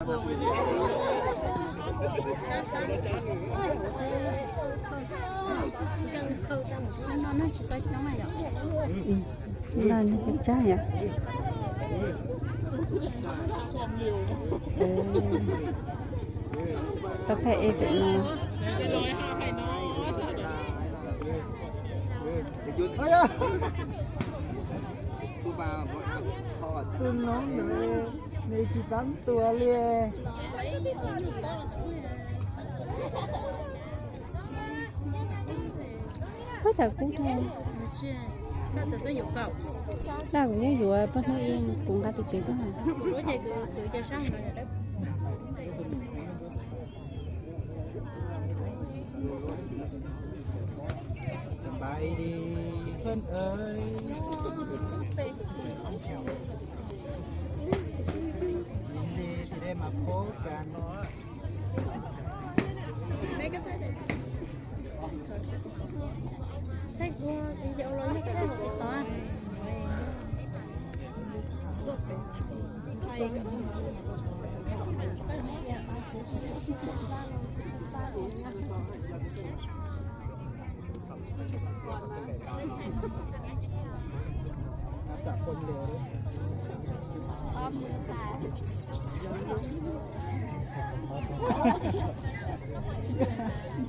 Noj no cov tsab yom. Tau pheej ej pem no. Tus noob ntawd nws tsis tab tuag li. Koj xav kub rau. Dab kuv yeej yuav poj hnub ib kuv nqa tus tsev tuaj. Koj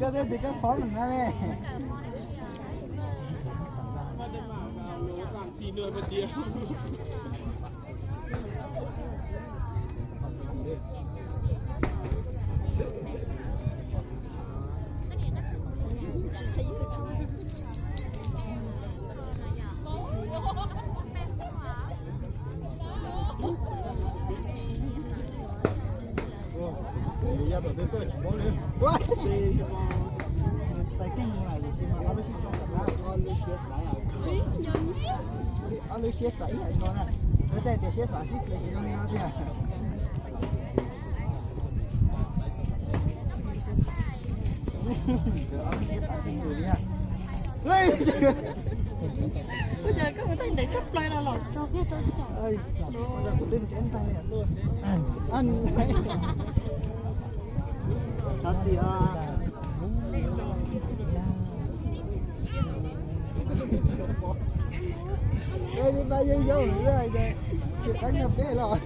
twb tias koj phob lawm na ne. Ob lub siab xav ib yam nkaus na, lawv tej tias siab xav sib xyaw no thiab. Ua cas koj mus tau ntev tshaj plaws los los tso kiag rau. Kuv twb ntev ntag li. Thov txim os. Ej, li pab yeej yau lawm, tsis qab nyuag peb los.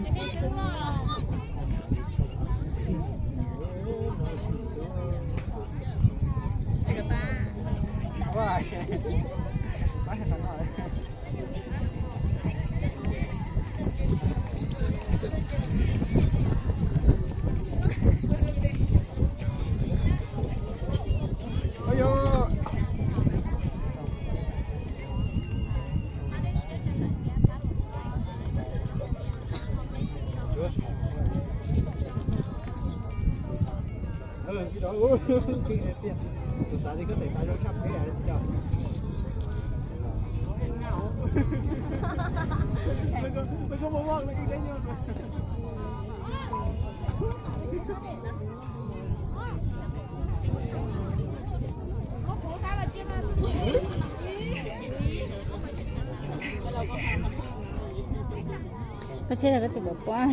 Koj siab los koj tsis pom pob.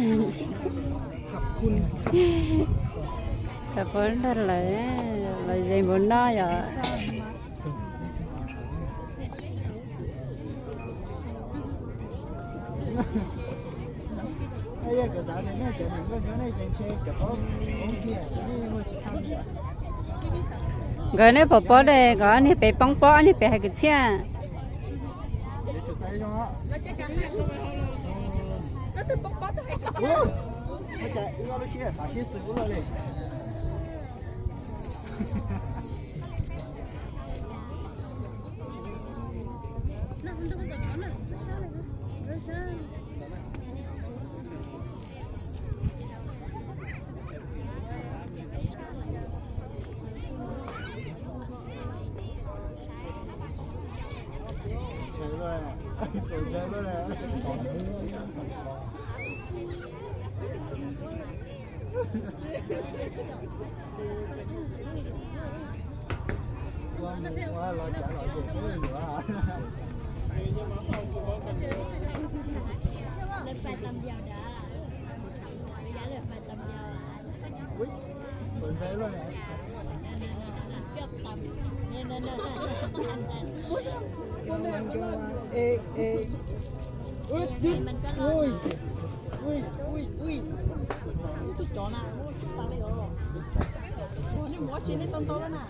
Thaum pob ntag lawm, los ze npaum no yom. Nkawd neb pom pob de, nkawd ob niag pem poob pob, ob niag pem hais kwv txhiaj. Lawv pais tau yam da, yam lawv pais tau yam. Ê, ê. Ui, ui, ui, ui. Tus cov na, ua tsis tas li os. Ua nej mus ua tsis nej tau ntau lawm na.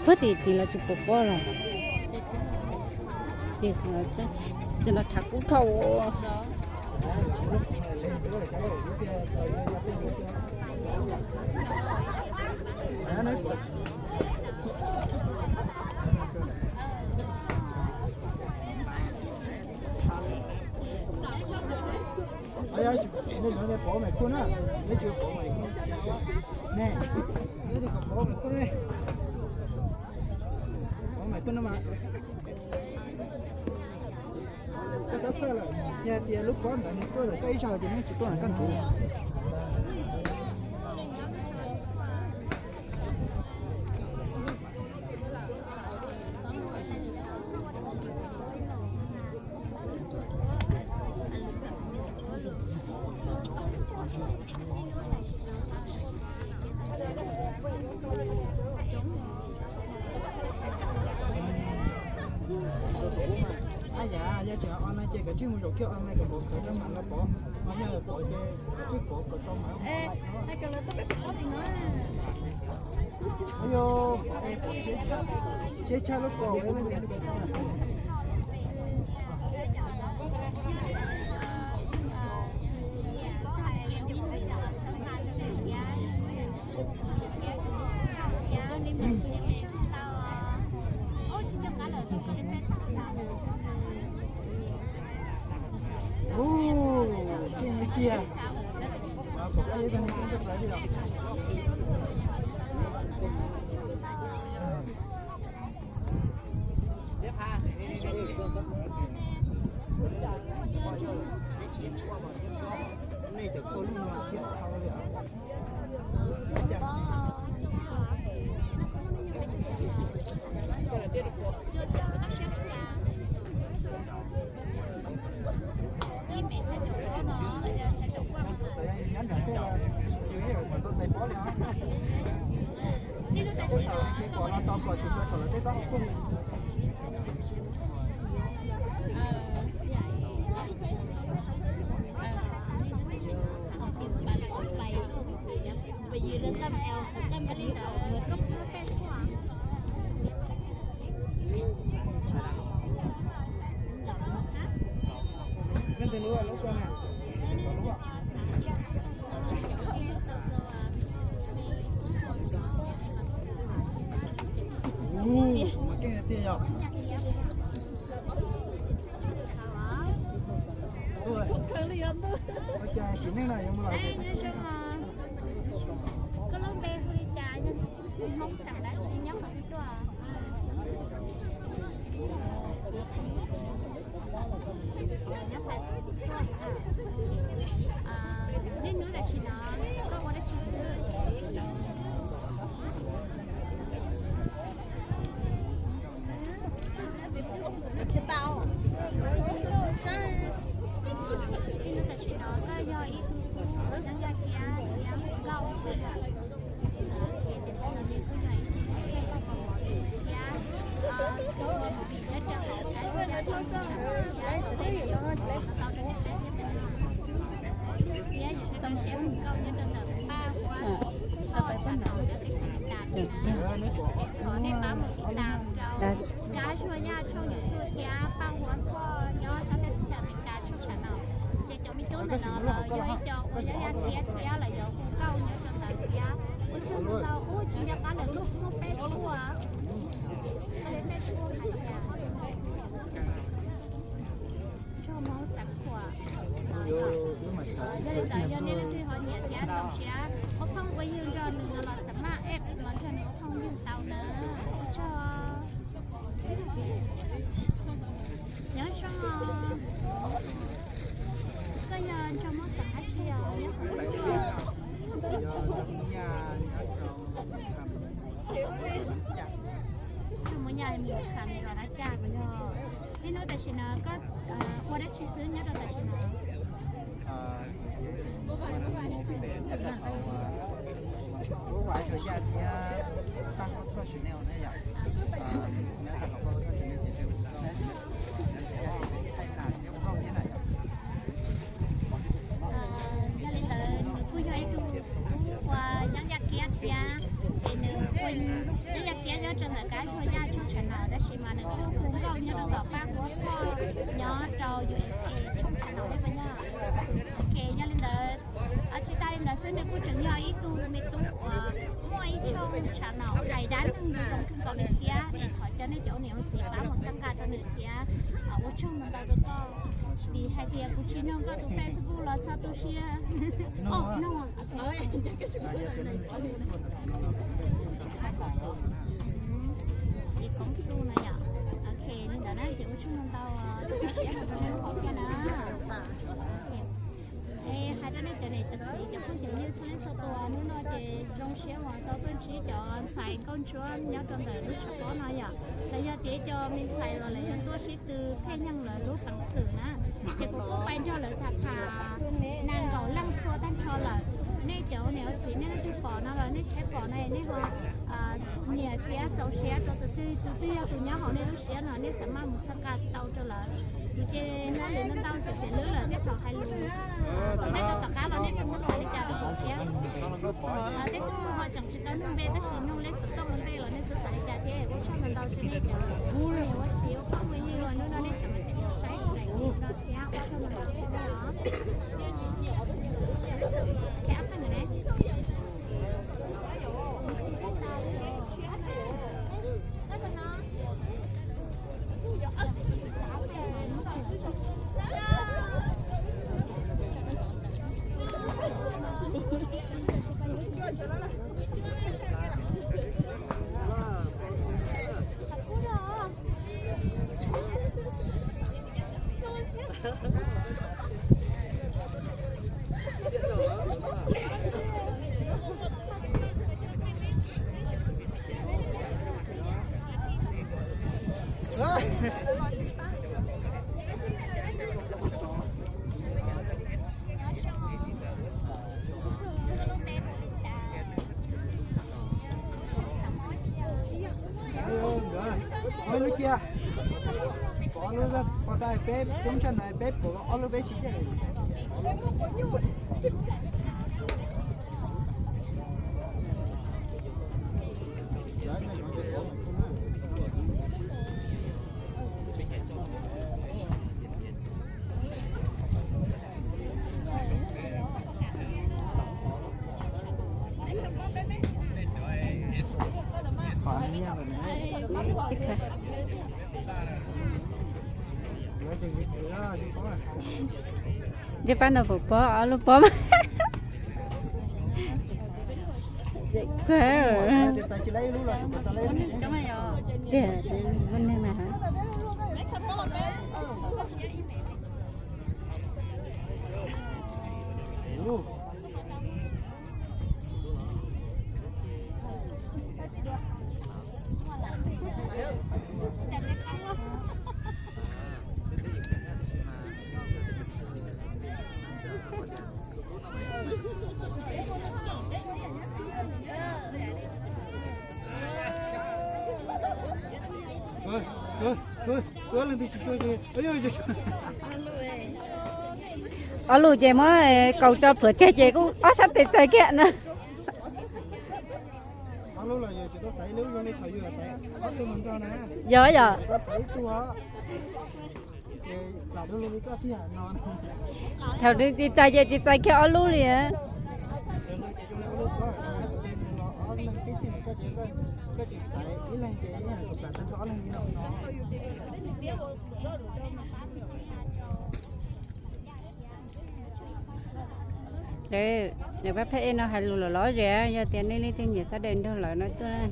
Puag tim tim los tsis pom pob los, ces los tshav kub dhau. Nej pov mem kuj na, nej tsis pov mem kuj ne, nej kom pov mem kuj ne, pov mem kuj no mas. Koj txhob txhawj lawm, yog tias lub pob ntawd nws tuaj lawm koj ib zaug ces nws tsis tuaj ntawm koj ntxiv. Yog tseem online ces koj tsij mus zaum kiag online kom pov kawm rau mas los pov, yog pov ces koj tsij pov kom tau mas. Siab tshaj lub ko. Ub, tiag. Sim neej no yuav mus los? Koj lub npe hu li cas, yog Hmoob xeem dab tsi nyob qhov twg tuaj? Nyob Fais Phuj tuaj. Niaj hnub tam sim no koj ua dab tsi xwb? Niaj hnub tam sim no koj yog ib tug Hmoob nyob Yaj Kiab thiab Hmoob Lauj thiab. Qhov nej pab mus tiv tas rau Dab Zuag Yaj tshooj YouTube thiab Paj Huab Phuaj nyob sab teb chaws Amelikas tshooj tshav no. Ces cov me tub ntawm no los yog ib co uas nyob Yaj Kiab thiab los yog hu nkauj nyob rau ntawd thiab. Ua tsaug ntau ntau, ub, tsis nco qab lawm, muaj peb puas. Yog li ntawd yog nej leej twg ho nyiam thiab nrog siab ua phooj ua ywg nrog nws no los xav maj eb los nrog nws ua phooj ywg tau na. Ua tsaug. Nyob zoo os. Koj yog nrog muaj xeem dab tsi os? Nyob qhov twg? Nrog muaj yaj nws kham zos dab caj kuv yog. Niaj hnub tam sim no koj ua dab tsi xwb nyob rau tam sim no? Yog li ntawd nws kuj yog ib tug tub uas nyob Yaj Kiab thiab, ces nws ua nyob Yaj Kiab nyob rau ntawm kab zog Yaj tshooj channel, tab sis mas nws kuj hu nkauj nyob rau tom Paj Huab Poj nyob rau U S A tshooj channel thiab puas yog? Ok, yog li ntawd, tsis tas li ntawd xwb nws kuj tseem yog ib tug me tub uas muaj ib tshooj channel hais dab neeg zoo kawg nkaus li thiab, es thov cov nej cov ua niam ua txiv pab mus txhawb nqa rau nws thiab. Ua tsaug ntau ntau rau koj, vim hais tias kuv tsis nug koj tus Facebook los txhob tu siab. Ces poob xu no yom. Ok, li ntawd na ces ua tsaug ntau ntau, rau siab rau nej qhov thiab na. Es hais rau nej cov niam cov txiv cov phooj cov ywg txhua leej txhua tus, hnub no ces zoo siab uas tau tuaj ntsib cov ntxhais nkauj ntsuab nyob rau ntawm lub tshav pob no yom. Lawv yog tias cov me ntxhais los lawv yog tuaj sib tw pheej yeej lawv lub peev xwm na. Ces kuv kuj pais nrog lawv tham tham nees nkaum leej txhua tag nrho lawm. Nej cov niam ua txiv nej leej twg pom no los nej saib pom no nej ho nyiam thiab txaus siab rau tus twg, tus twg yog tus nyob hauv nej lub siab no nej xav maj mus txhawb nqa tau rau lawv. Ces hnub lwm ntau ntau xwm txiv lwb lawm tej thaum hais lus, tom nej rau tom qab los nej txhob xav li cas rau hauv thiab. Tej tug ho tseem tsis tau nug npe tab sis nug lej xov tooj ua ntej los nej txhob xav li cas thiab. Ua tsaug ntau ntau rau nej cov niam ua txiv ua phooj ua ywg uas hnub no nej tseem saib daim video no thiab ua tsaug ntau ntau rau nej os. Lub cia, pov lub pov tas peb coob tshaj no peb pov ob lub peb tsis cem. Ntsej pab no puas pom ob lub pob mas. Tiag, muaj neeg na. Ob lub ces muab kaus tso plhuav tseg ces kuj ob sab tes txais kiag na. Yog yog. Thaum nws tsis txais ces tsis txais kiag ob lub li. Lawv, lawv pab phab ej no hais lus lom lom zem, yog tias nej leej twg nyiam xab daws nrog lawv no tuaj na.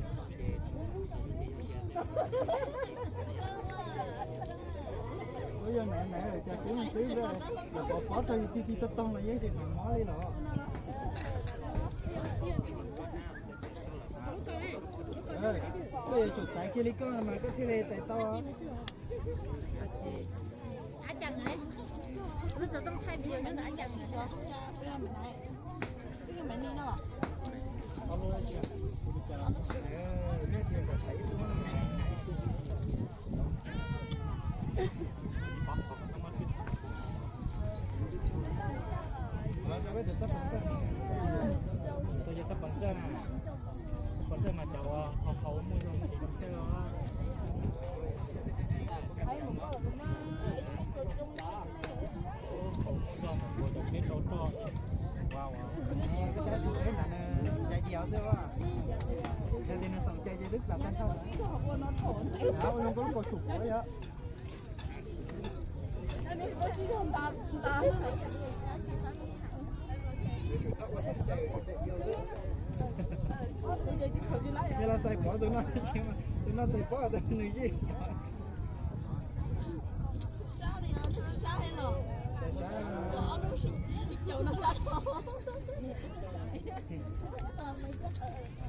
Yog nav nav cas xwb xwb, pov pob rau yus tig tig tog tog los yeej tsis mob li los. Koj yuav tsum xaiv kiag li koj mas koj thiaj li txais tau. Tus yog tab pov xwb na, pov xwb mas cov uas haus haus muaj zoo tsis zoo xwb os. Haus muaj zoo mus kuv cov peb rau roj, ua ua. Saib tus peb nrad nws cais diav xwb os. Yog tias nws xoom cais ces twb plam tag nrho. Ua zoo koj lub kaus tsum kuv yog. Yog los txais pov tus no, tus no txais pov tus nws zij.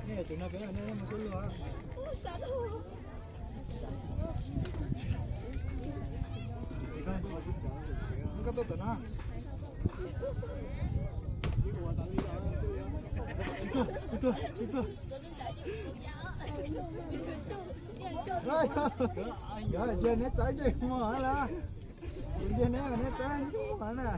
Nej yuav tus no peb nej mus tuaj luaj. Koj tuaj tom no. Ib tug, ib tug, ib tug. Yog neb txawb ntsej muag lawm. Kuv ntsia neb mas neb txawb ntsej muag na.